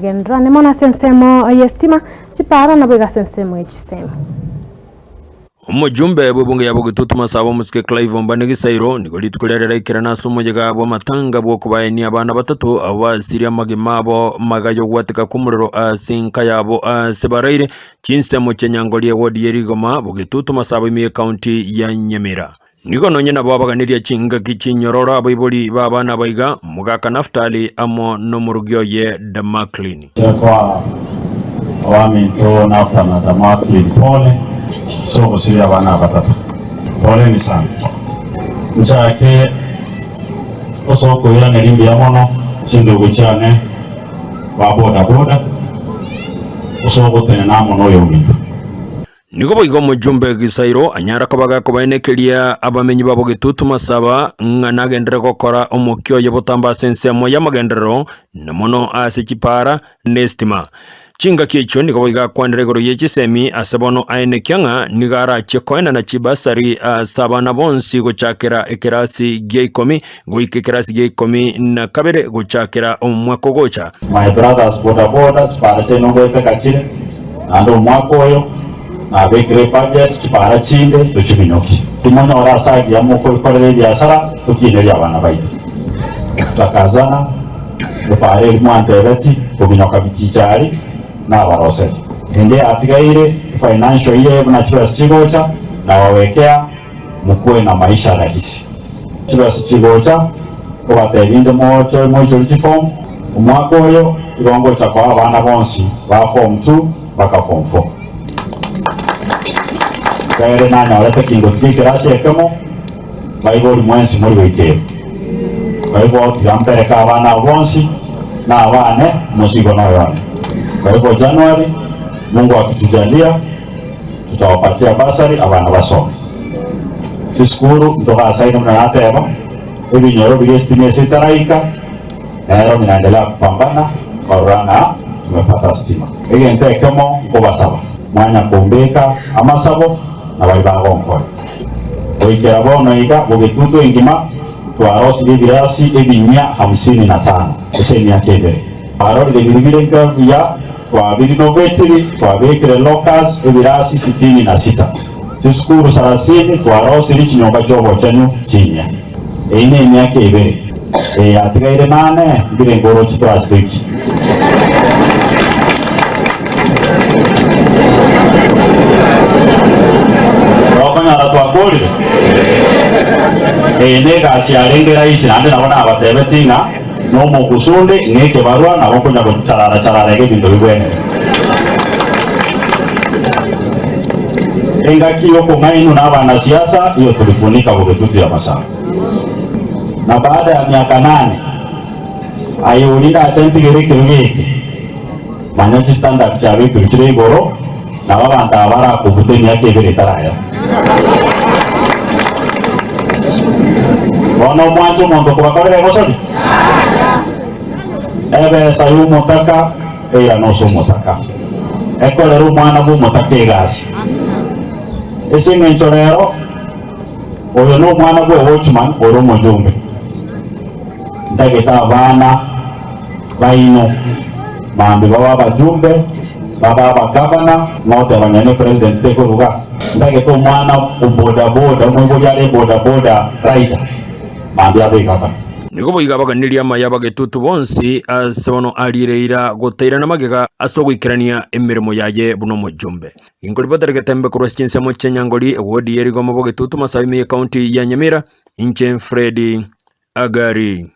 Gendererane mono ase ensemo y'esitima, chipaara naboigo ase ensemo ye chisemi. Omojumbe bw'ebunge ya Bogetutu Masaba omosike Clive Ombane Gisairo nigo rituko riare raikerana ase omoyega bw'amatanga bw'okobaenia abana batato abwo basirie amagima abo magega y'ogwateka kw'omorero ase enka yabo ase baraire chinsemo chia Nyangori ewodi ye Rigoma, Bogetutu Masaba ime y'ecounty ya Nyamira. Nigo nonya nabo abaganirie chingaki chinyororo abaibori b'abana aba iga, mogaka Naftali amo nomorugi oye Damaklin. Tekoa abaminto Naftali na Damaklin pole ase ogosiria abana aba batato. Poleni sana. Nchake ase okoiraneria mbuya mono chindugu chiane ba boda boda ase ogotenena amo noyominto. Nigo boigo omojumbe Gisairo anyara koba gakobaenekeria abamenyi babo getutu masaba ng'a nagenderere gokora omokia oye botambe ase ensemo y'amagenderero, na mono ase chipaara na esitima. Chingaki echio nigo boigo akwanera igoro ye chisemi ase bono aenekia ng'a nigo arachie koenana chibasari ase abana bonsi gochakera ekerasi gia ikomi goika ekerasi gia ikomi na kabere gochakera omwaka ogocha. My brothers boda boda chipaara chiaino ngoeteka chire. Naende omwaka oyo nabekire ebudget chipaara chinde tochiminyokie. Timonyore ase agiya mokoikorera ebiasara tokinerie abana baito. Tutakazana, epaara eri mwantebeti kominyoka biticha aria nabaroserie. Ende yatigaire financial year buna chibesa chigocha nabawekea mokue na maisha rahisi. Chibesa chigocha nkobatebia inde moche moichorie chiform. Omwaka oyo igo ngocha koa abana bonsi ba form two mpaka form four. Ekiagera nanyorete kingotiga ekerasi ekemo, baibori mwensi mori goika ero. Kwa hivyo tiga mpereke abana abo bonsi na abane mosigo noyo one. Kwa hivyo January, Mungu akitujalia, tutawapatia bursary abana basome. Chisukuru ntogasaine buna nateba, ebinyoro biria esitima ase etaraika, Nero ninaendelea kupambana korora ng'a tumepata stima. Egento ekemo nkobasaba, mwanya kombeka amasabo na baria bagonkonya. Goikera bono iga bogetutu engima twarosirie ebirasi ebinyia hamsini na tano ase emiaka ebere. Twarorire biria bire nka buya twabirinovetiri twabekire lockers ebirasi sitini na sita. Chisukuru sarasini twarosirie chinyomba chi'obochenu chinyia. Eyio nemiaka ebere, eye yatigaire nane, mbirenge oroche torachitoikie. Tokonyora twakorire? Eye negasi yarenge rahisi naende nabo nabatebetie ng'a nomogusu onde ng'a ekebarua nabo nkonya gocharara charara iga ebinto bibwenere. Engaki y'okong'ainwa na abanasiasa iyo tulifunika bogetutu ya masaba. Na baada ya miaka nane, aye oria ndache ntigere ekerogo eke, manya chistandard chiabekirwe chire igoro, nabo abanto aba barakobute emiaka ebere etarayera. Bono omwanche omonto okobakorera egosori? Ebesa y'omotaka eirane ase omotaka, ekorere omwana bw'omotaka egasi. Ase engencho rero, oyo nomwana bw'ewatchman ore omojumbe. Ntagete abana baino mambia babe abajumbe, babe abagavana, ng'oteba nonya ne president tekoruga. Ntagete omwana obodaboda, omoibori are ebodaboda rider, mambia abe egavana. Nigo boigo abaganirie amaya abagetutu bonsi ase bono ariire eira gotairana magega ase ogoikerania emeremo yaye buna omojumbe. Inkoribotera getembe korwa ase chinsemo chia Nyangori, ewodi ye Rigoma bogetutu Masaima eye county ya Nyamira, inche Fred Agari.